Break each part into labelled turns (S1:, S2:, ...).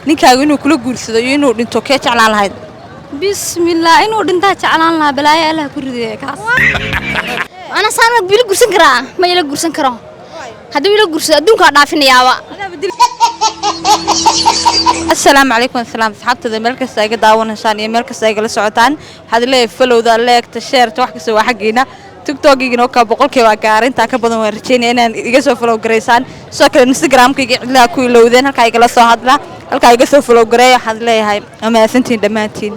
S1: Ninkaagu inuu kula guursado iyo inuu dhinto, kee jeclaan lahayd?
S2: Bismillah, inuu dhintaa jeclaan lahaa. Balaayo Allah ku rideeya kaas. Ana saan ila guursan karaa? Ma ila guursan karo. Haddii ila guursado, adduunkaa dhaafinayaaba.
S1: Asalaamu calaykum. Asalaam asxaabtada meel kasta iga daawanaysaan iyo meel kasta igala socotaan. Waxaad leeyahay followda, liketa, shareta, wax kasta waa xaggiina. TikTokiigana oo kaa 100% gaaray, intaa ka badan waan rajeynaya inaan iga soo follow garaysaan. Sidoo kale Instagramkayga cidlaha ku ilowdeen, halkaa igala soo hadla, halkaa iga soo follow gareeya. Waxaad leeyahay waa mahadsantihiin dhammaantiin.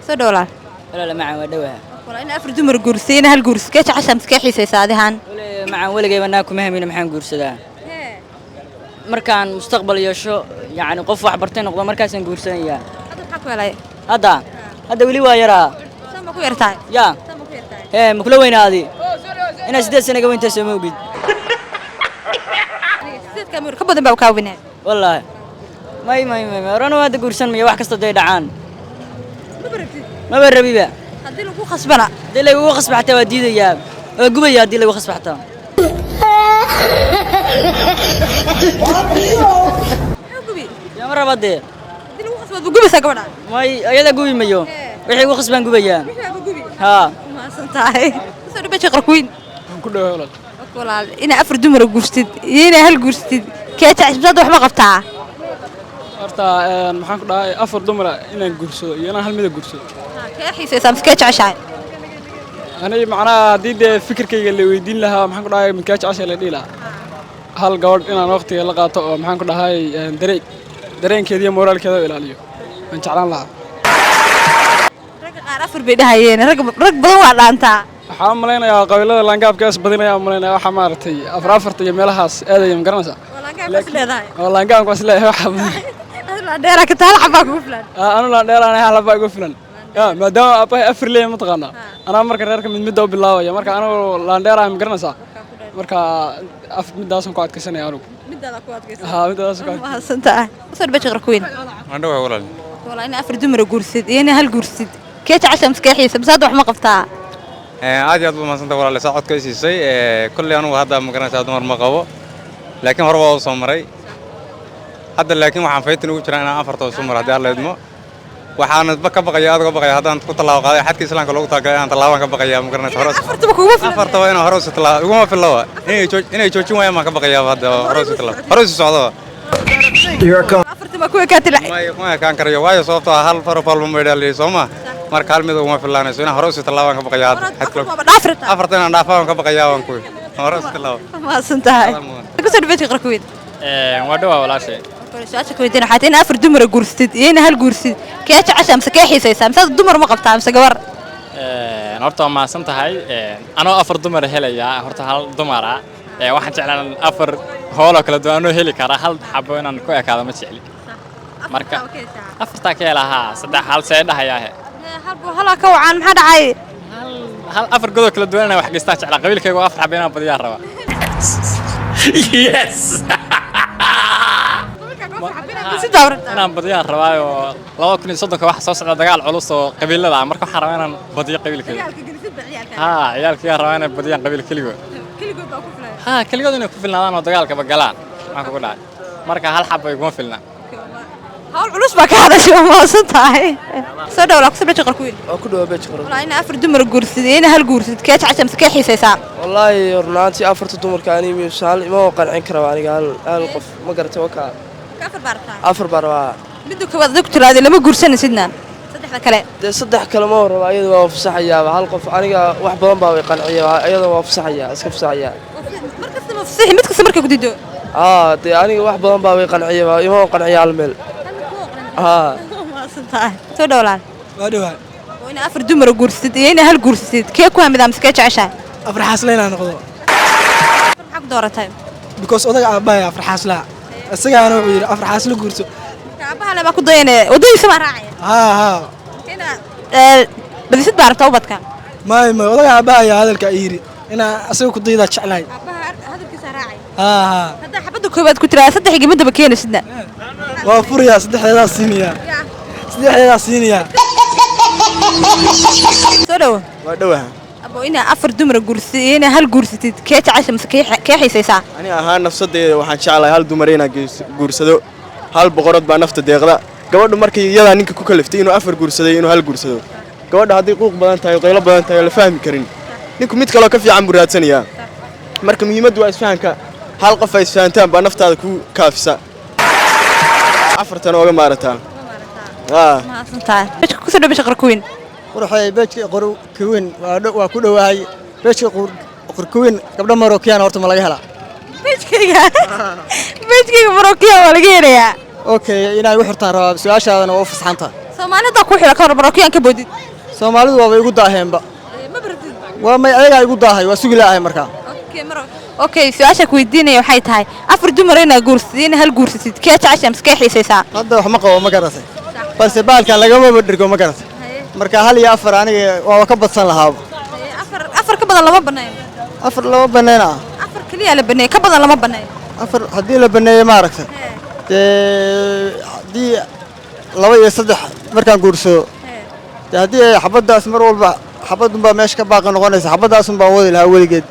S1: Soo dhowlaal.
S3: Walaal macaan, waa dhowaa.
S1: Walaa in afar dumar guursay in hal guursi, kee jeceshaa mise kee xiisaysaa adihaan?
S3: Weli macaan, weligayba naa kuma hamina. Maxaan guursadaa markaan mustaqbal yeesho, yacni qof wax bartay noqdo, markaasaan guursanayaa.
S1: Hadda maxaa ku helay?
S3: Hadda weli waa yaraa.
S1: Saan ma ku yartahay?
S3: Yaa.
S1: Saan ma ku yartahay?
S3: Hee, ma kula weynaadi inaad 8 sano ga weyntaa? Soo ma ogid?
S1: Sideed kaamir ka badan baa kaa weynaa.
S3: Wallaahi may may may may orana hadda guursan maya, wax kasta day dhacaan. Maba rabiba.
S1: Haddii lagu khasbana?
S3: Haddii laygugu khasba xataa waa diidayaa, waa gubaya haddii laygu khasba xataa.
S1: Maxaa gubi?
S3: Yaa, ma raba dee.
S1: Haddii lagu khasbo waad gubaysaa gabadha?
S3: May, ayada gubi mayo, wixii igu khasbaan gubayaa.
S1: Gubi.
S3: Haa.
S1: Mahadsan tahay. Kusoo dhawaa Qar Queen.
S4: Waan ku dhawaa, walaal.
S1: Walaal, inaa afar dumar guursatid iyo inaa hal guursatid, kee jeceshaa? Hadda wax ma qabtaa?
S4: Horta maxaan ku dhahay, afar dumara inaan guursado iyo inaan hal mida guursado.
S1: Kee xiisaysaa mise kee jeceshahay?
S4: Ani macnaha haddii dee fikirkayga la weydiin lahaa, maxaan ku dhahay, midkaa jecesha la dhihi lahaa, hal gabadh inaan waqtiga la qaato oo maxaan ku dhahay dareenkeeda iyo moraalkeeda u ilaaliyo waan jeclaan lahaa.
S1: Ragga qaar afar bay dhahayeen. Rag badan waa dhaantaa.
S4: Waxaan u malaynayaa qabiilada laangaabkaas badinaya u malaynaya waxa maaragtay afar afarta iyo meelahaas aadaya, ma garanaysaa?
S1: Laangaabkaas leedahay?
S4: Oo laangaabkaas leeyahay waxa.
S1: Dheeraa ka taal xabaa kugu filan.
S4: Anu laandheeraanay, hal baa igu filan. Ya, maadaama aabbahay afar leeyahay, mataqaanaa, anaa marka reerka mid midda u bilaabaya. Marka anigu laandheerahay, ma garanaysaa? Marka af midaasaan ku adkaysanaya anugu.
S1: Midaada ku adkaysan.
S4: Haa, midaasaan ku adkaysan.
S1: Mahadsan tahay. Kusoo dhawaa Qar Queen.
S5: Waan dhawaa, walaal.
S1: Walaa in afar dumar guursid iyo in hal guursid, kee jecesha mise kee xiisa, mise hadda wax ma qabtaa?
S5: Aad iyo aad buu mahadsantahay, walaal, saa codka i siisay. Kolley anugu hadda ma garanaysaa dumar ma qabo, laakiin hore waa u soo maray hadda. Laakiin waxaan faytin ugu jiraa inaan afarta isu maro haddii Alla idmo. Waxaana ka baqaya, aad uga baqaya, haddaan ku tallaabo qaaday xadka Islaamka loogu talagalay inaan tallaabaan ka baqaya, ma garanaysa, hore
S1: Afartaba kugu filan.
S5: Afartaba inaan hore usi tallaabo iguma filla. Inay joojin waayaan baan ka baqayaa hadda. Hore usi tallaabo, hore usi socdaba.
S1: Afartaba ku ekaatay.
S5: May, kuma ekaan karayo, waayo sababtoo ah hal faro falma maydhaa layidhi, soo ma? Marka hal mid uguma fillaanayso. Inaan hore usi tallaabaan ka baqayaa hadda xadka
S1: Waaba dhaafirta.
S5: Afarta inaan dhaafaa waan ka baqayaa, waan kuwi hore usi tallaabo.
S1: Mahadsan tahay. Kusoo dhawaa Qar Queen.
S6: Waa dhawaa, walaashay.
S1: Su-aasha ka weydiin waxaa tahay in afar dumar guursid iyo in hal guursid, kee jecesha mise kee xiisaysaa, mise hadda dumar ma qabtaa mise gabar?
S6: Horta waa mahadsan tahay. Anoo afar dumar helayaa, horta hal dumara waxaan jeclaan afar hooloo kala duwan anoo heli karaa, hal xabo inaan ku ekaado ma jecli. Marka afartaa ka helahaa, saddex hal see dhahayaahe.
S1: Halaa ka wacaan, maxaa dhacay?
S6: Hal afar godoo kala duwan inaan wax geystaan jeclaa. Qabiilkayga waa afar xabo inaan badiyaa rabaa.
S7: Yes.
S1: Si dawrata.
S6: Inaan badiyaan rabaayo. 2030-ka waxa soo socda dagaal culus oo qabiilada ah. Marka waxaan rabaa inaan badiyo qabiilkayga. Haa, ciyaalkayga rabaa inay badiyaan qabiil keligood. Haa, keligood inay ku filnaadaan oo dagaalkaba galaan. Maxaa kugu dhacay? Marka hal xabo iguma filna.
S1: Hawl culus baa ka hadashay. Waa mahadsan tahay. Soo dhawlaa kusoo dhawaa Qar Queen.
S8: Waa ku dhawaa beej Qaran.
S1: Walaa in afar dumar guursid iyo in hal guursid, kee jecesha mise kee xiisaysaa?
S8: Wallaahi runaantii afarta dumarka ani misaal ima qancin karaba aniga hal qof, ma garatay? Wakaa.
S1: Afar baa rabtaa?
S8: Afar baa rabaa.
S1: Midda koowaad adig ku tiraahday lama guursanaysidna, saddexda kale?
S8: Dee saddex kale ma raba, iyada waa fasaxayaaba. Hal qof aniga wax badan baa way qanciya, iyada waa fasaxaya, iska fasaxaya.
S1: Mar kasta ma fasixi, mid kasta markay ku diido?
S8: Aa, dee aniga wax badan baa way qanciya, ima qanciya hal meel, haa.
S1: Mahadsan tahay. Soo dhawlaan.
S9: Waa dhawaa.
S1: Oo in afar dumar guursid iyo in hal guursid, kee ku hamidaa mise kee jeceshahay?
S9: Afar xaasla inaan noqdo.
S1: Maxaa ku dooratay?
S9: Because odaga aabbahay afar xaaslaa, isagaana wuxuu yidhi afar xaasla guurso.
S1: Aabbaha le baa ku dayane, waddadiisa baa raacaya?
S9: Haa haa.
S1: Badisid baa rabtaa ubadka?
S9: May may, odaga aabbaha ayaa hadalka ii yidhi inaa asaga ku daydaa jeclahay.
S1: Aabbaha hadalkiisa raacaya?
S9: Haa haa.
S1: Haddaa xabadda koowaad ku tiraa saddex gimadaba keenaysidna?
S9: Waa furayaa, saddexdeedaa siinayaa, saddexdeedaa siinayaa.
S1: Soo dhawo.
S10: Waa dhowaha.
S1: Abo, inaa afar dumar guursid iyo inaa hal guursatid, kee jecesha mise kee xiisaysaa?
S10: Ani ahaan nafsadeeda waxaan jeclahay hal dumar inaan guursado.
S7: Hal boqorad baa nafta deeqda. Gabadhu markay iyadaa ninka ku kaliftay inuu afar guursaday, inuu hal guursado. Gabadha hadday quuq badan tahay, qaylo badan tahay oo la fahmi karin, ninku mid kaloo ka fiican buu raadsanayaa. Marka muhiimaddu waa isfahanka. Hal qof ay isfahantaan baa naftaada ku kaafisa, afartan ooga maarataa.
S1: Mahadsantahay. Page-ka kusoo dhow, page-ka Qarkuweyn.
S9: Quruxay, page-ka Qorkuweyn waa ku dhowahay. Page-ka Qorkuweyn gabdho Marokiyaan horta ma laga helaa?
S1: Page-kayga Marookiya waa laga helayaa.
S9: Okay, inay igu xirtaan rabaa, su-aashaadana waa u fasaxantahay.
S1: Soomaalida ku xira ka hor Marookiyan ka boodid.
S9: Soomaalidu waaba igu daaheenba. Waa may, ayagaa igu daahay, waa sugi laahay markaa.
S1: Okay, su-aasha ku weydiinaya waxay tahay: afar dumar inaad guursatid, in hal guursatid, kee jecesha mise kee xiisaysaa?
S9: Hadda wax ma qabo, ma garatay, balse baalkan lagamaba dhergo, ma garatay. Marka hal iyo afar aniga waaba ka badsan lahaaba.
S1: Afar ka badan lama banayn.
S9: Afar lama banayn ah?
S1: Afar keliya la baneeyay, ka badan lama banayn.
S9: Afar haddii la baneeyo, maaragtay, dee haddii laba iyo saddex markaan guursado, dee haddii ay xabaddaas mar walba xabadunbaa meesha ka baaqi noqonaysa, xabadaasun baan wadi lahaa weligeed,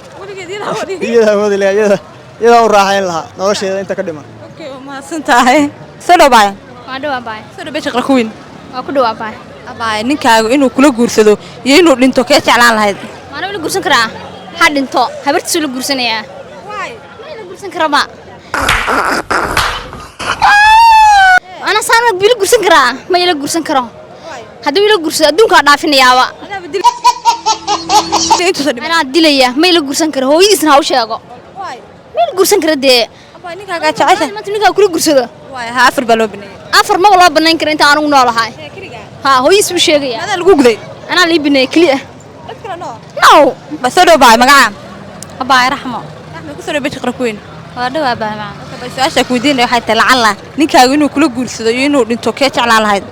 S9: iyadaa wadi lahaa, iyada iyadaa u raaxayn lahaa nolosheeda inta ka dhiman.
S1: Okay, waa mahadsan tahay. Soo dhow baaya.
S2: Waa dhawaa baay.
S1: Soo dhow page-ka Qarkuweyn.
S2: Waa ku dhawaa baay.
S1: Abaay, ninkaagu inuu kula guursado iyo inuu dhinto, kee jeclaan lahayd?
S2: Maana ila guursan karaa? Ha dhinto, habartiisuu la guursanayaa. Ma ila guursan karaba. Ana saan ila guursan karaa? Ma ila guursan karo. Hadduu ila guursado, adduunkaa dhaafinayaaba. Anaa dilaya. Ma ila guursan karo, hooyadiisna ha u sheego. Ma ila guursan karo dee.
S1: Ninkaagaa jecesha.
S2: Maanta ninkaa kula guursado.
S1: Waay, ha, afar baa loo baneeyay.
S2: Afar maba loo banayn karo inta anugu noolahay. Ha, hooyadiis buu sheegaya.
S1: Adaa lagu guday.
S2: Anaa lii baneeyay keliya. No.
S1: Ba soo dhow baay, magaca?
S2: Abaay, Raxmo.
S1: Raxmo, ku soo dhow page-ka Qarkuweyn.
S2: Waa dhawaa baay macaan.
S1: Bay, su-aasha ku weydiinaya waxay tahay: lacalla ninkaagu inuu kula guursado iyo inuu dhinto, kee jeclaan lahayd?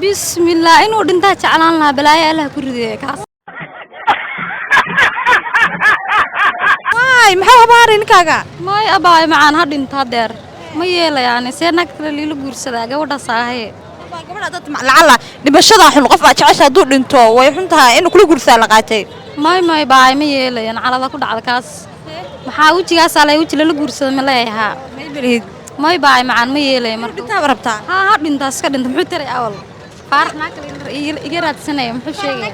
S2: Bismillah, inuu dhintaa jeclaan lahaa, balaayo Allah ku ridee kaas.
S1: Waay, maxaa habaaray ninkaaga?
S2: May abaay macaan, ha dhinto hadeer. Ma yeelayaani see naag kale liila guursadaa gabadhaas ahaye.
S1: Gabadha dad lacalla dhimashada xun, qof aad jecesha hadduu dhinto way xun tahay, inuu kula guursaa la qaatay.
S2: May may baay, ma yeelayan, calada ku dhacda kaas. Maxaa wejigaasaa lay weji lala guursado ma leeyahaa?
S1: May balihid.
S2: May baay macaan, ma yeelaya marka.
S1: Dhintaaba rabtaa?
S2: Ha, ha dhintaa, iska dhinta, muxuu taray awal? Faarax naag kale iga raadsanaya muxuu sheegaya?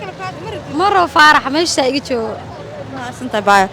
S2: Ma rabo Faarax, meeshaa iga joogo.
S1: Mahadsantahay baay.